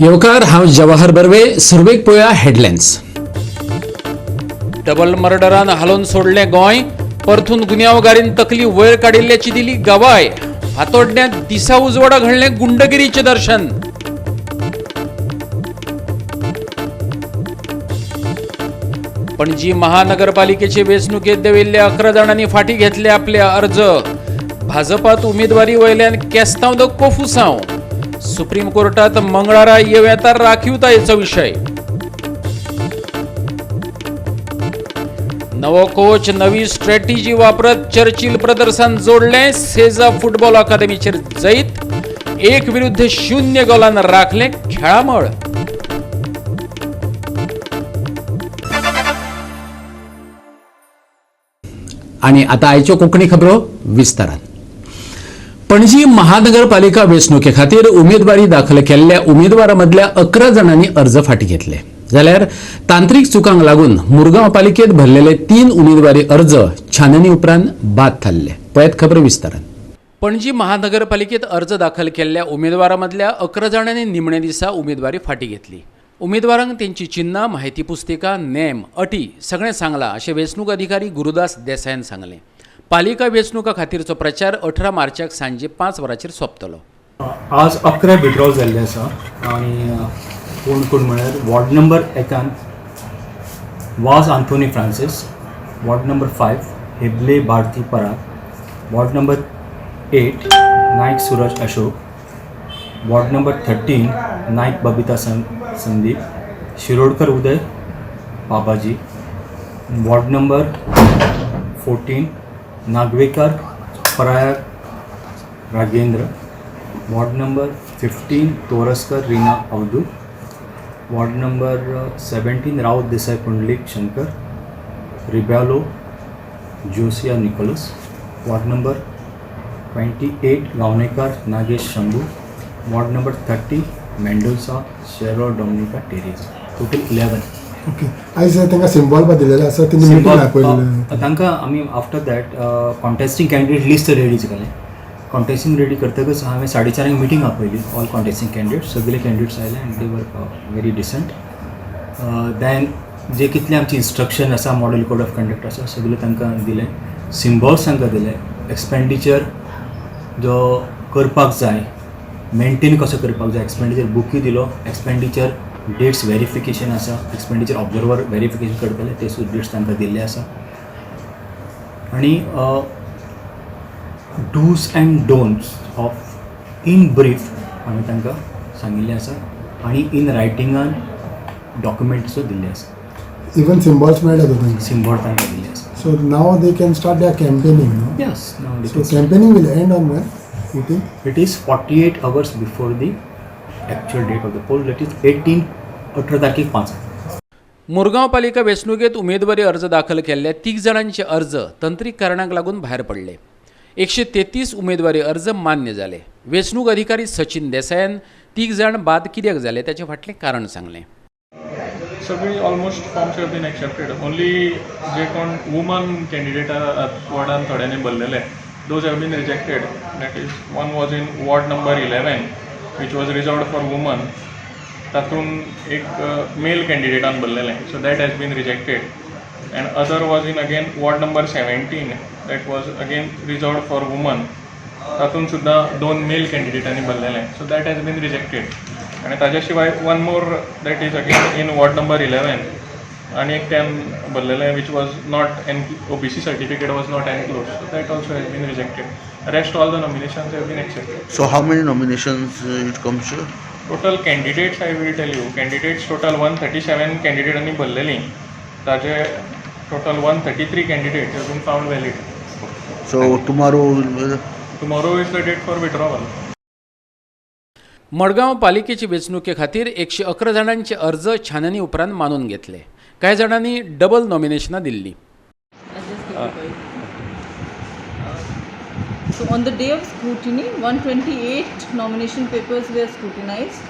येवकार, हांव जवाहर बर्वे. सुरवेक पळोवया हेडलायन्स. डबल मर्डरान हालोवन सोडलें गोंय. परतून गुन्यांवगारीन तकली वयर काडिल्ल्याची दिली गवाय. फातोड्ड्यांत दिसा उजवाडा घडलें गुंडगिरीचें दर्शन. पणजी महानगरपालिकेचे वेंचणुकेत देविल्ल्या 11 जाणांनी फाटी घेतले आपले अर्ज. भाजपात उमेदवारी वयल्यान केस्तांव the कोफुसांव. सुप्रीम कोर्टात मंगळारा येवं येता राखीवतायेचो विशय. नवो कोच नवी स्ट्रॅटेजी वापरत चर्चिल ब्रदर्सान जोडलें सेजा फुटबॉल अकादमीचेर जैत. 1-0 गोलान राखलें खेळामळ. आणि आता आयच्यो कोंकणी खबरो विस्तारान. पणजी महानगरपालिका वेंचणुके खातीर उमेदवारी दाखल केल्ल्या उमेदवारां मदल्या 11 जाणांनी अर्ज फाटी घेतले. जाल्यार तांत्रीक चुकांक लागून मुरगांव पालिकेत भरलेले 3 उमेदवारी अर्ज छाननी उपरांत बाद थारले. पळयात खबर विस्तारान. पणजी महानगरपालिकेत अर्ज दाखल केल्ल्या उमेदवारां मदल्या 11 जाणांनी निमणे दिसा उमेदवारी फाटी घेतली. उमेदवारांक तेंची चिन्नां, माहिती पुस्तिका, नेम, अटी सगळें सांगलां अशें वेंचणूक अधिकारी गुरुदास देसायान सांगलें. पालिका वेंचणुका खातीरचो प्रचार 18 मार्चाक सांजे 5 वरांचेर सोंपतलो. आज 11 विड्रॉल जाल्ले आसा आनी कोण कोण म्हळ्यार ward number 1 Vaz Anthony Francis, ward number 5 Heble Bharati Parag, ward number 8 Naik Suraj Ashok, ward number 13 Naik Babita Sandeep, Shirodkar Uday Babaji, ward number 14 Nagvekar Prayag Ragendra, ward number 15 Toraskar Reena Avdhoot, ward number 17 Raut Desai Pundalik Shankar, Rebelo Josiah Nicholas, ward number 28 Gaonekar Nagesh Shambhu, ward number 30 Mendonca Shero Dominica Teresa. Total 11. Okay, आयज तांकां symbol बा दिलेले आसा, तेणी meeting आपयलें. तांकां आमी after that contesting candidate list ready केलें. Contesting ready करतकच हांवें 4:30 मिटींग आपयली. ऑल कॉन्टेस्टिंग कॅन्डिडेट, सगळे कॅन्डिडेट्स आयले आनी they were very decent. Then जे कितले आमची इन्स्ट्रक्शन आसा, मॉडेल कोड ऑफ कंडक्ट आसा, सगळें तांकां दिलें. सिम्बॉल्स तांकां दिले. एक्सपेंडिचर जो करपाक जाय, मेंटेन कसो करपाक जाय, एक्सपेंडिचर बुकूय दिलो. एक्सपेंडिचर डेट्स वेरिफिकेशन आसा, एक्सपेंडिचर ऑब्जर्वर वेरिफिकेशन करतले, ते सुद्दां डेट्स तांकां दिल्ले आसा. आनी dos and don'ts of in brief हांवें तांकां सांगिल्लें आसा आनी इन रायटिंगान डॉक्युमेंट सुद्दां दिल्ले आसा. इवन सिम्बॉल्स मेळ्ळे तांकां. सिम्बॉल तांकां दिल्ले आसा. So now they can start their campaigning, no? Yes. So campaigning will end on when you think? It is 48 hours before the actual date of the poll, that is 18 तारखेक 5. मुरगांव पालिका वेंचणुकेत उमेदवारी अर्ज दाखल केल्ल्या 3 जाणांचे अर्ज तंत्रीक कारणांक लागून भायर पडले. 133 उमेदवारी अर्ज मान्य जाले. वेंचणूक अधिकारी सचिन देसायान 3 जाण बाद कित्याक जाले ताचे फाटलें कारण सांगलें. सगळी almost forms have been accepted. Only जे कोण वुमन कॅन्डिडेट वॉर्डान थोड्यांनी भरलेले, those have been rejected. That is, one was in ward number 11 which was reserved for woman, तातूंत एक mail कॅन्डिडेटान भरलेलें, so that has been rejected. And other was in again ward number 17, that was again reserved for woman, तातूंत सुद्दां 2 mail कॅन्डिडेटांनी भरलेलें, so that has been rejected. आनी ताज्या शिवाय one more that is again in ward number 11 आनी एकट्यान भरलेलें which was not OBC certificate was not enclosed, so that also has been rejected. Rest all the nominations have been accepted. So how many nominations it comes to? Total candidates, I will tell you, candidates total 137 कॅन्डिडेटांनी भरलेलीं, ताजे total 133 candidates have been found valid. So tomorrow will be the Tomorrow is the date for withdrawal. Madgaon पालिकेचे वेंचणुके खातीर 111 जाणांचे अर्ज छाननी उपरांत मानून घेतले. कांय जाणांनी डबल नॉमिनेशनां दिल्लीं. So on the day of scrutiny, 128 nomination papers were scrutinized.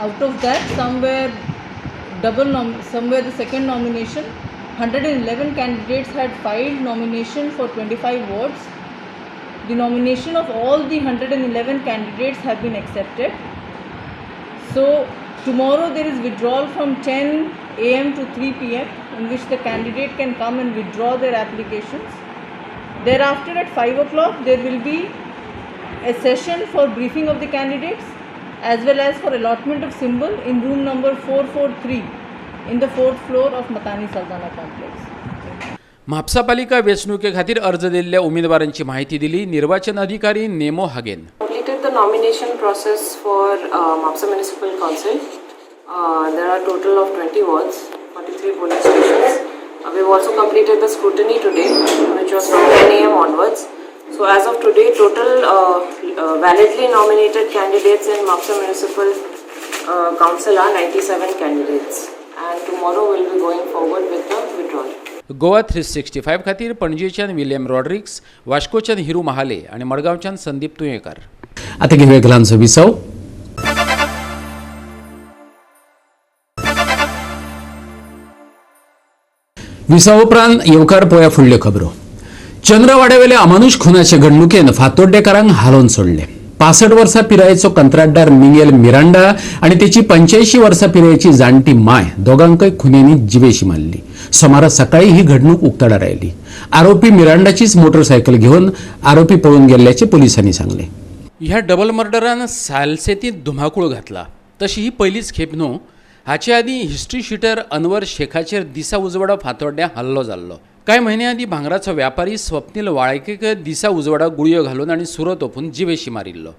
Out of that, some were double some were the second nomination. 111 candidates had filed nomination for 25 wards. The nomination of all the 111 candidates have been accepted. So tomorrow there is withdrawal from 10 AM to 3 PM in which the candidate can come and withdraw their applications. Thereafter at 5 o'clock there will be a session for briefing of the candidates as well as for allotment of symbol in room number 443 in the 4th floor of Matani Saldana complex. Mapusa पालिका वेंचणुके खातीर अर्ज दिल्ल्या उमेदवारांची माहिती दिली निर्वाचन अधिकारी Nemo Hagen. Completed the nomination process for Mapusa Municipal Council. There are total of 20 wards, 43 polling stations. We've also completed the scrutiny today, which was from 10 a.m. onwards. So as of today, total validly nominated candidates in Mapusa Municipal Council are 97 candidates. And tomorrow we'll be going forward with the withdrawal. Goa 365 खातीर पणजेच्यान William Rodrigues, वास्कोच्यान Hiru Mahale आनी मडगांवच्यान संदीप तुयेंकार. आतां घेवया एक ल्हानसो विसव. विसव उपरांत येवकार पळोवया फुडल्यो खबरो. चंद्रवाड्यावेल्या अमानुश खुनाचे घडणुकेन फातोड्डेकारांक हालोवन सोडले. 65 वर्सां पिरायेचो कंत्राटदार मिंगेल मिरांडा आनी तेची 85 वर्सां पिरायेची जाणटी माय दोगांकय खुन्यांनी जिवेशी मारली. सोमारा सकाळी ही घडणूक उक्ताडार आयली. आरोपी मिरांडाचीच मोटरसायकल घेवन आरोपी पळून गेल्ल्याचे पोलिसांनी सांगले. ह्या डबल मर्डरान सालसेतींत धुमाकूळ घातला. तशी ही पयलीच खेप न्हू. हाचे आदीं हिस्ट्री शिटर अनवर शेखाचेर दिसा उजवाडा फातोड्ड्यां हल्लो जाल्लो. कांय म्हयन्या आदीं भांगराचो व्यापारी स्वप्नील वाळकेक दिसा उजवाडा गुळयो घालून आनी सुरो तोपून जिवेशी मारिल्लो.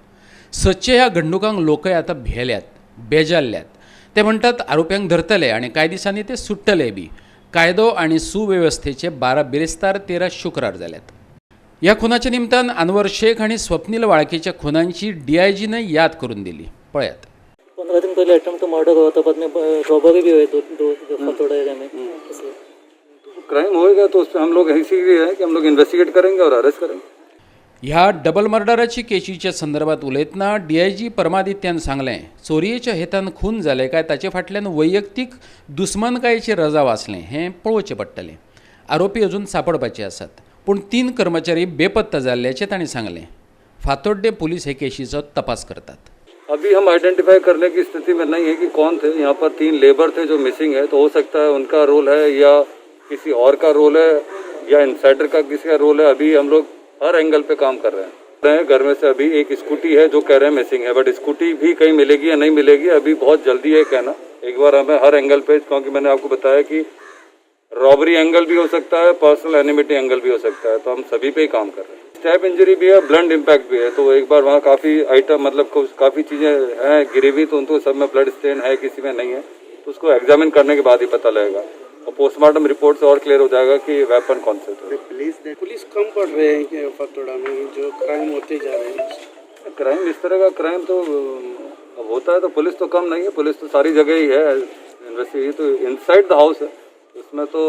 सदचे ह्या घडणुकांक लोकय आतां भेल्यात, बेजारल्यात. ते म्हणटात आरोप्यांक धरतले आनी कांय दिसांनी ते सुट्टले बी. कायदो आनी सुवेवस्थेचे 12 बिरेस्तार 13 शुक्रार जाल्यात. ह्या खुनाच्या निमतान अनवर शेख आनी स्वप्नील वाळकेच्या खुनांची डीआयजीने याद करून दिली. पळयात. 15 दिन पहले अटेम्प्ट टू मर्डर हुआ था, बाद में रॉबरी भी हुई दो फातोड़ा एरिया में. क्राइम होएगा तो उस पर हम लोग इसीलिए है कि हम लोग इन्वेस्टिगेट करेंगे और अरेस्ट करेंगे. ह्या डबल मर्डराची केशीच्या संदर्भात उलयतना डीआयजी परमादित्यान सांगलें, चोरयेच्या हेतान खून जाले काय ताचे फाटल्यान वैयक्तीक दुस्मानकायेचे रजाव आसलें हें पळोवचें पडटलें. आरोपी अजून सापडपाचे आसात, पूण 3 कर्मचारी बेपत्ता जाल्ल्याचें तांणी सांगलें. फातोड्डे पुलीस हे केशीचो तपास करतात. अभी हम आइडेंटिफाई करने की स्थिति में नहीं है कि कौन थे. यहाँ पर 3 लेबर थे जो मिसिंग है, तो हो सकता है उनका रोल है या किसी और का रोल है या इनसाइडर का किसी का रोल है. अभी हम लोग हर एंगल पे काम कर रहे हैं. घर में से अभी एक स्कूटी है जो कह रहे हैं मिसिंग है, बट स्कूटी भी कहीं मिलेगी या नहीं मिलेगी अभी बहुत जल्दी है कहना. एक बार हमें हर एंगल पे, क्योंकि मैंने आपको बताया कि रॉबरी एंगल भी हो सकता है, पर्सनल एनिमिटी एंगल भी हो सकता है, तो हम सभी पे ही काम कर रहे हैं. स्टैब इंजरी भी है, ब्लड इम्पैक्ट भी है, तो एक बार वहाँ काफ़ी आइटम मतलब काफ़ी चीज़ें हैं गिरी हुई, तो उनको सब में ब्लड स्टेन है, किसी में नहीं है, तो उसको एग्जामिन करने के बाद ही पता लगेगा और पोस्टमार्टम रिपोर्ट से और क्लियर हो जाएगा कि वेपन कौन से थे. पुलिस कम पड़ रहे हैं कि फातोड़ा में जो क्राइम होते जा रहे हैं. क्राइम इस तरह का क्राइम तो अब होता है तो पुलिस तो कम नहीं है, पुलिस तो सारी जगह ही है. इन्वेस्टिगेशन तो इनसाइड the house है, उसमें तो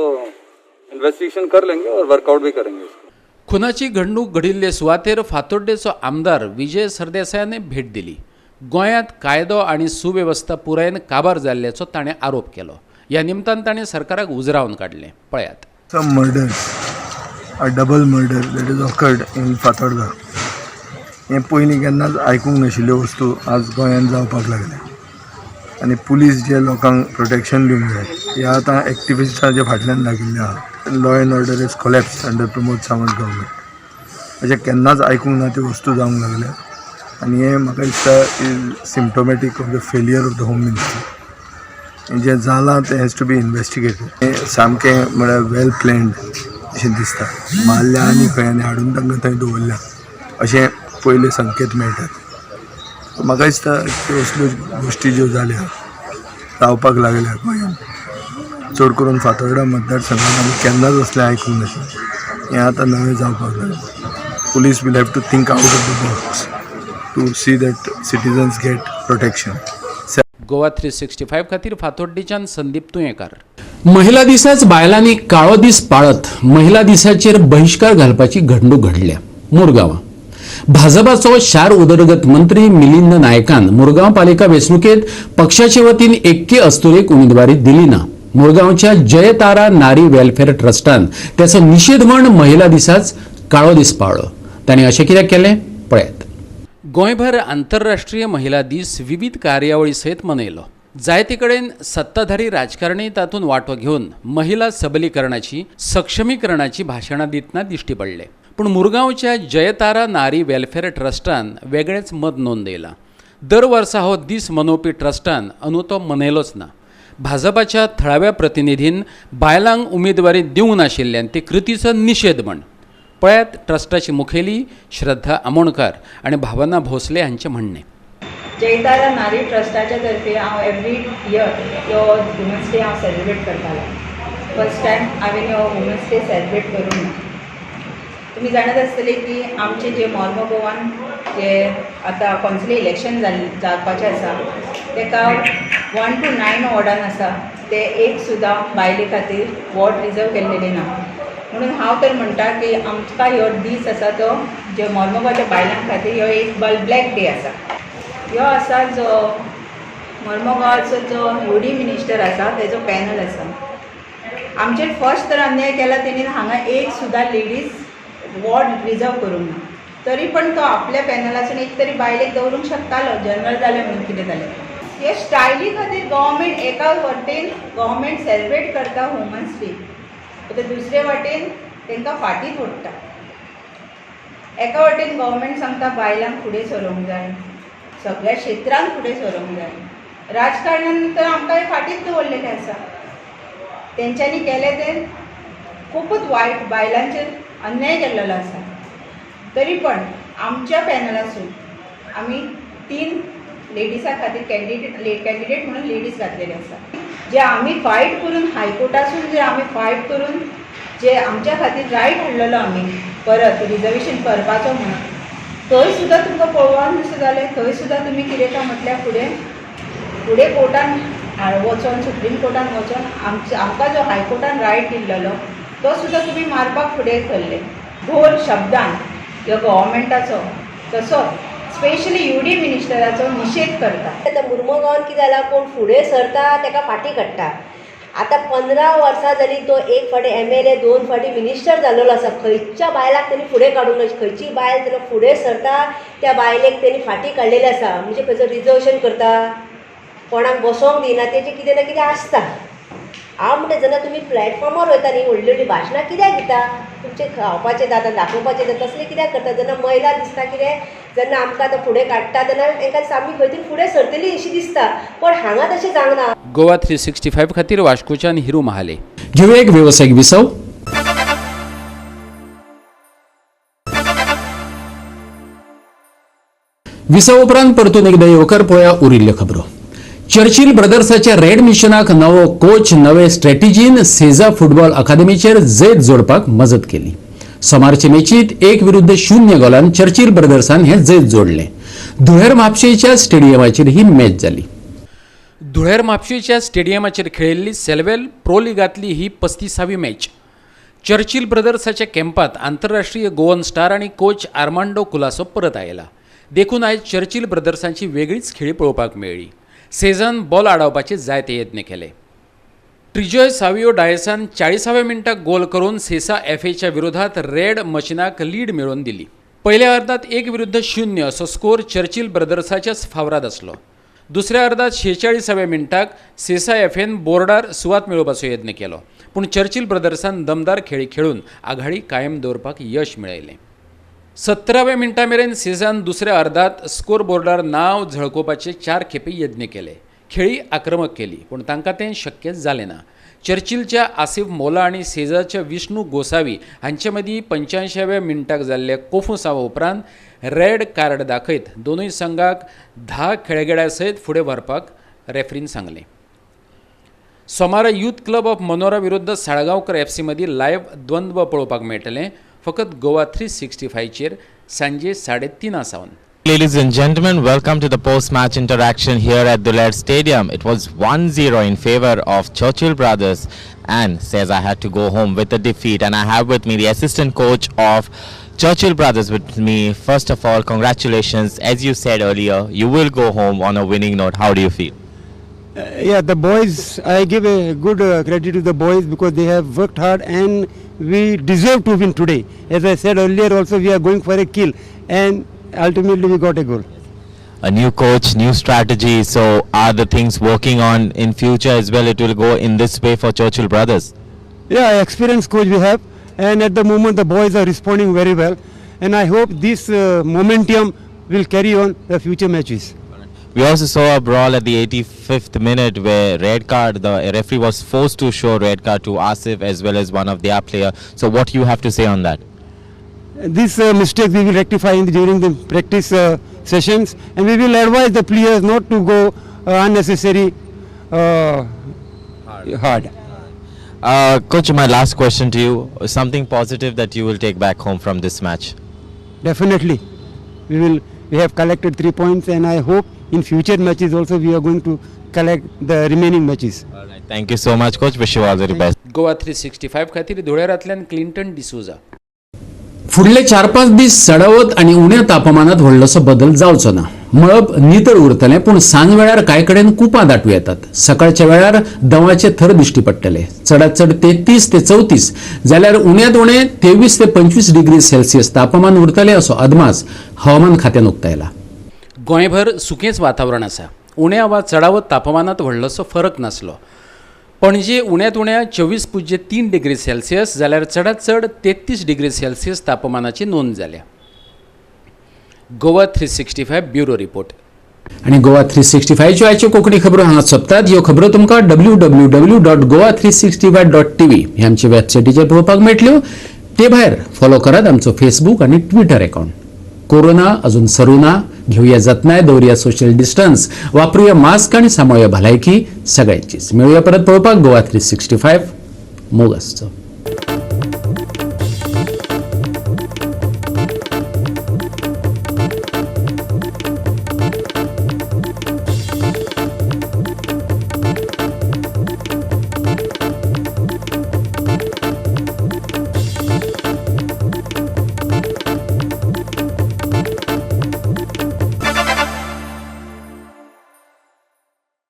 इन्वेस्टिगेशन कर लेंगे और वर्कआउट भी करेंगे उसको. खुनाची घडणूक घडिल्ले सुवातेर फातोड्डेचो आमदार विजय सरदेसायान भेट दिली. गोंयांत कायदो आनी सुवेवस्था पुरायेन काबार जाल्ल्याचो ताणें आरोप केलो. ह्या निमतान ताणें सरकाराक उजरावन काडलें. पळयात. Some murders, a double murder that is occurred in Fatorda. हें पयलीं केन्नाच आयकूंक नाशिल्ल्यो वस्तू आज गोंयांत जावपाक लागल्या आनी पुलीस जे लोकांक प्रोटेक्शन दिवंक जाय हे आतां एक्टिविस्टांच्या फाटल्यान लागिल्ले आहा. Law and order is collapse under Pramod Sawant government. अशें केन्नाच आयकूंक ना त्यो वस्तू जावंक लागल्या आनी हें म्हाका दिसता is symptomatic of the failure of the home ministry. जें जालां तें हॅज टू बी इन्वेस्टिगेटेड. हें सामकें म्हळ्यार वेल प्लॅन्ड अशें दिसता. मारल्या आनी खंय आनी हाडून तांकां थंय दवरल्या अशें पयले संकेत मेळटात. म्हाका दिसता त्यो असल्यो गोश्टी ज्यो जाल्या जावपाक लागल्या गोंयांत, चड करून फातोर्डा मतदारसंघात आमी केन्नाच असलें आयकूंक नाशिल्लें, हें आतां नवें जावपाक लागलें. Police will have to think out of the box to see that citizens get protection. Goa 365 खातीर फातोड्डेच्यान संदीप तुयेंकार. महिला दिसाच बायलांनी काळो दीस पाळत महिला दिसाचेर बहिश्कार घालपाची घडणूक घडल्या मुरगांवां. भाजपाचो शार उदरगत मंत्री मिलिंद नायकान मुरगांव पालिका वेंचणुकेत पक्षाचे वतीन एक्के अस्तुरेक उमेदवारी दिली ना. मुरगांवच्या जयतारा नारी वेलफेअर ट्रस्टान त्याचो निशेध म्हण महिला दिसाच काळो दीस पाळ्ळो. तांणी अशें कित्याक केलें पळयात. गोंयभर आंतरराष्ट्रीय महिला दीस विविध कार्यावळी सयत मनयलो. जायते कडेन सत्ताधारी राजकारणी तातूंत वांटो घेवन महिला सबलीकरणाची सक्षमीकरणाची भाशणां दितना दिश्टी पडले. पूण मुरगांवच्या जयतारा नारी वेलफेअर ट्रस्टान वेगळेंच मत नोंदयलां. दर वर्सा हो दीस मनोवपी ट्रस्टान अंदू तो मनयलोच ना. भाजपाच्या थळाव्या प्रतिनिधीन बायलांक उमेदवारी दिवंक नाशिल्ल्यान ते कृतीचो निशेध म्हण पळयात ट्रस्टाची मुखेली श्रद्धा आमोणकर आनी भावना भोसले हांचें म्हणणें. जयतारा नारी ट्रस्टाच्या तर्फे हांव एवरी इयर ह्यो वुमन्स डे हांव सेलिब्रेट करतालें. फर्स्ट टायम हांवें हो वुमन्स डे सेलिब्रेट करूंक ना. तुमी जाणात आसतले की आमचे जे मोर्मगोवान जे आतां कौन्सिली इलेक्शन जावपाचें आसा तेका 1 to 9 वॉर्डान आसा ते एक सुद्दां बायले खातीर वॉर्ड रिजर्व केल्लेले ना. म्हणून हांव तर म्हणटा की आमकां ह्यो दीस आसा तो जे मोर्मगोवाच्या बायलां खातीर ह्यो एक ब्लॅक डे आसा. ह्यो आसा जो मोर्मगांवाचो जो युडी मिनिस्टर आसा तेजो पॅनल आसा. आमचेर फर्स्ट तर अन्याय केला तेणी हांगा एक सुद्दां लेडीज वॉर्ड रिजर्व करूंक ना. तरी पण तो आपल्या पॅनलासून एक तरी बायलेक दवरूंक शकतालो जनरल जालें म्हणून कितें जालें. हे स्टायली खातीर गव्हर्मेंट एका वटेन गव्हर्मेंट सेलिब्रेट करता वुमन्स डे, आतां दुसरे वाटेन तांकां फाटीत ओडटा. एका वटेन गव्हर्मेंट सांगता बायलांक फुडें सरोंक जाय, सगळ्या क्षेत्रांत फुडें सरोंक जाय, राजकारणान तर आमकां हें फाटीच दवरलेलें आसा. तेंच्यांनी केलें तें खुबूच वायट, बायलांचेर अन्याय केल्लो आसा. तरी पण आमच्या पॅनलासून आमी 3 लेडिसां खातीर कॅन्डिडेट म्हणून लेडीज घातलेले आसा. जे आमी फायट करून हायकोर्टासून जे आमी फायट करून जे आमच्या खातीर रायट हाडलेलो आमी परत रिजर्वेशन करपाचो म्हणून, थंय सुद्दां तुमकां पळोवन अशें जालें. थंय सुद्दां तुमी कितें काय म्हटल्यार फुडें फुडें कोर्टान वचोन सुप्रीम कोर्टान वचोन आमकां जो हायकोर्टान रायट दिल्लो तो सुद्दां तुमी मारपाक फुडें सरले. घोर शब्दान ह्या गव्हर्मेंटाचो तसोच स्पेशली युडी मिनिस्टराचो निशेध करता. आतां मुर्मगांवान कितें जालां, कोण फुडें सरता ताका फाटीं काडटा. आतां 15 वर्सां जालीं तो एक फावटी MLA 2 फावटी मिनिस्टर जाल्लो आसा. खंयच्या बायलाक तेणी फुडें काडूंक ना. खंयची बायल जेन्ना फुडें सरता त्या बायलेक तेणी फाटीं काडलेलें आसा. म्हणजे खंयचो रिजर्वेशन करता, कोणाक बसोंक दिना, तेजें कितें ना कितें आसता. हांव म्हणटा जेन्ना तुमी प्लॅटफॉर्मार वयता न्ही व्हडली व्हडली भाशणां कित्याक दिता, तुमचें खावपाचें जाता दाखोवपाचें जाता तसलें कित्याक करता. जेन्ना महिला दिसता कितें जेन्ना आमकां आतां फुडें काडटा तेन्ना तांकां आमी खंय तरी फुडें सरतली अशी दिसता, पण हांगा तशें जावंक ना. गोवा 365 खातीर वास्कोच्यान हिरू महाले. घेवया एक वेवसायीक विसव. विसव उपरांत परतून एकदा येवकार पळोवया उरिल्ल्यो खबरो. चर्चिल ब्रदर्साच्या रेड मिशनाक नवो कोच नवे स्ट्रॅटेजीन सेजा फुटबॉल अकादमीचेर जैत जोडपाक मजत केली. सोमारचे मॅचीत 1-0 गोलान चर्चिल ब्रदर्सान हें जैत जोडलें. धुळेर म्हापशेच्या स्टेडियमाचेर ही मॅच जाली. धुळेर म्हापशेच्या स्टेडियमाचेर खेळिल्ली सेल्वेल प्रो लिगांतली ही 35वी मॅच. चर्चिल ब्रदर्साच्या कॅम्पात आंतरराष्ट्रीय गोवन स्टार आनी कोच आर्मांडो कुलासो परत आयला. देखून आयज चर्चिल ब्रदर्सांची वेगळीच खेळी पळोवपाक मेळ्ळी. सेजान बॉल आडावपाचे जायते यत्न केले. ट्रिजॉय सावियो डायसान 40व्या मिनटाक गोल करून सेसा एफएच्या विरोधात रेड मशिनाक लीड मेळोवन दिली. पयल्या अर्दात 1-0 असो स्कोर चर्चिल ब्रदर्साच्याच फावराद आसलो. दुसऱ्या अर्दात 46व्या मिनटाक सेसा एफएन बोर्डार सुवात मेळोवपाचो यत्न केलो, पूण चर्चिल ब्रदर्सान दमदार खेळी खेळून आघाडी कायम दवरपाक यश मेळयलें. 17व्या मिनटा मेरेन सेजान दुसऱ्या अर्दात स्कोर बोर्डार नांव झळकोवपाचे 4 खेपे यत्न केले. खेळी आक्रमक केली, पूण तांकां तें शक्य जालें ना. चर्चिलच्या आसिफ मोला आनी सेजाच्या विष्णू गोसावी हांचे मदीं 85व्या मिनटाक जाल्ल्या कोफुसांवा उपरांत रेड कार्ड दाखयत दोनूय संघाक 10 खेळगड्या सयत फुडें व्हरपाक रेफ्रीन सांगलें. सोमारा यूथ क्लब ऑफ मनोरा विरुद्ध साळगांवकर एफसी मदीं लायव्ह द्वंद्व पळोवपाक मेळटलें फकत गोवा 365चेर सांजे 3:30 सावन. Ladies and gentlemen, welcome to the post-match interaction here at Duler Stadium. It was 1-0 in favor of Churchill Brothers and says I had to go home with a defeat. And I have with me the assistant coach of Churchill Brothers with me. First of all, congratulations. As you said earlier, you will go home on a winning note. How do you feel? Yeah, the boys, I give a good credit to the boys because they have worked hard and we deserve to win today. As I said earlier also, we are going for a kill and ultimately we got a goal. A new coach, new strategy. So are the things working on in future as well? It will go in this way for Churchill Brothers. Yeah, experienced coach we have, and at the moment the boys are responding very well, and I hope this momentum will carry on the future matches. We also saw a brawl at the 85th minute where red card, the referee was forced to show red card to Asif as well as one of their player. So what you have to say on that? This mistake we will rectify during the practice sessions, and we will advise the players not to go unnecessary hard. Coach, my last question to you, something positive that you will take back home from this match? Definitely. We have collected 3 points, and I hope in future matches also we are going to collect the remaining matches. All right. Thank you so much, Coach. Wish you all the very best. Goa 365 खातीर धुळेरांतल्यान Clinton D'Souza. फुडले 4-5 दीस चडावत आनी उण्या तापमानात व्हडलोसो बदल जावचो ना. मळब नितळ उरतलें, पूण सांज वेळार कांय कडेन कुपां दाटूं येतात. सकाळच्या वेळार दंवाचे थर दिश्टी पडटले. चडात चड 33 ते 34 जाल्यार उण्यांत उणें 23 ते 25 डिग्री सेल्सियस तापमान उरतलें असो अदमास हवामान खात्यान उक्तायला. गोंयभर सुकेंच वातावरण आसा. उण्या वा चडावत तापमानात व्हडलोसो फरक नासलो. पणजे उण्यांत उण्या 24.3 डिग्री सेल्सियस जाल्यार चडात चड 33 डिग्री सेल्सियस तापमानाची नोंद जाल्या. Goa 365 bureau report. आनी गोवा 365च्यो आयच्यो कोंकणी खबरो हांगा सोंपतात. ह्यो खबरो तुमकां www.goa365.tv ह्या आमच्या वेबसायटीचेर पळोवपाक मेळटल्यो. ते भायर फॉलो करात आमचो फेसबूक आनी ट्विटर अकाउंट. कोरोना अजून सरू ना, घेवया जतनाय, दवरुया सोशल डिस्टन्स, वापरुया मास्क आनी सांबाळुया भलायकी सगळ्यांचीच. मेळुया परत पळोवपाक गोवा 365. मोग आसचो.